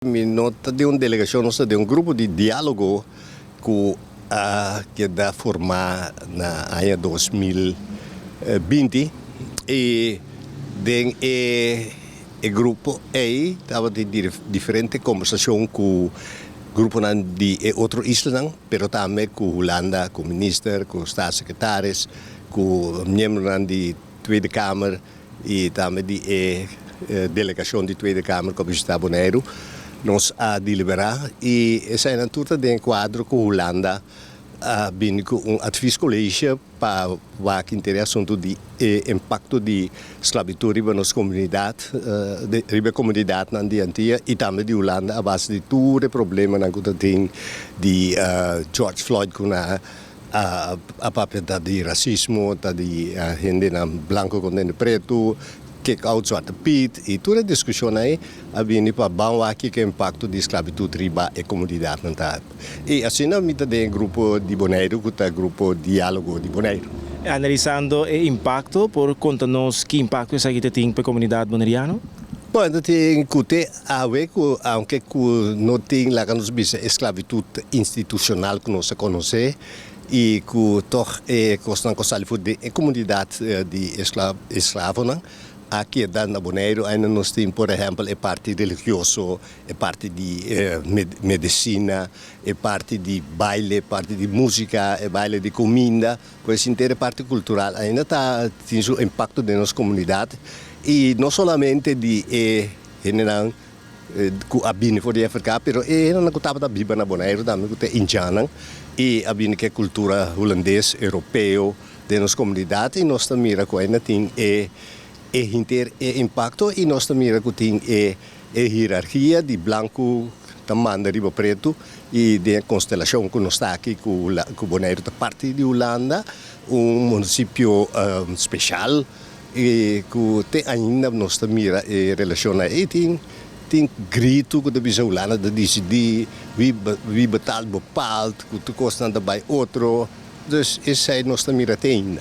Mi no ta den un delegashon, nos ta den un grupo di diálogo ku a keda formá na aña 2020 i den e e grupo ei tabatin diferente kombersashon ku gruponan di e otro islanan, pero tambe ku Hulanda, ku minister, ku staatssecretaris, ku miembronan di Tweede Kamer i tambe di e delegashon di Tweede Kamer ku a bishitá Boneiru. Nos a deliberá i eseinan tur ta den e kuadro ku Hulanda a bini ku un adviescollege pa wak henter e asuntu di e impakto di sklabitut riba nos komunidat, riba e komunidatnan di Antia i tambe di Hulanda a base di tur e problemanan ku ta tin di George Floyd ku nan a papia ta di rasismo, ta di hendenan blanko kontra hende pretu, kick out Zwarte Piet i tur e diskushonnan ei a bini pa ban wak kiko e impakto di sklabitut riba e komunidatnan ta. I asina mi ta den e grupo di Boneiru ku ta grupo Diálogo di Boneiru. Analisando e impakto, por konta nos ki impakto esaki ta tin pa e komunidat boneriano? Bueno, tin ku te awe ku aunke ku no tin laga nos bisa e sklabitut institushonal ku nos a konosé i ku tòg e kosnan ku a sali for di e komunidat di esklavonan a keda na Boneiru. Ainda nos tin por ehèmpel e parti religioso, e parti di medisina, e parti di baile, e parti di músika, e baile di kuminda. Pues henter e parti kultural ainda ta tin su impakto den nos komunidat i no solamente di e hendenan ku a bini for di Afrika pero e hendenan ku tabata biba na Boneiru tambe ku ta e indjannan i a bini ku e kultura hulandes, europeo den nos komunidat i nos ta mira ku ainda tin e e henter e impakto i nos ta mira ku tin e E hierarkia di blanku ta manda riba pretu i den e konstelashon ku nos ta aki ku ku Boneiru ta parti di Hulanda, un munisipio speshal i ku te ainda nos ta mira e relashonnan ei. Tin tin gritu ku ta bisa Hulanda ta disidí wie wie betaalt bepaalt ku tur kosnan ta bai otro. Dus esei nos ta mira te ainda.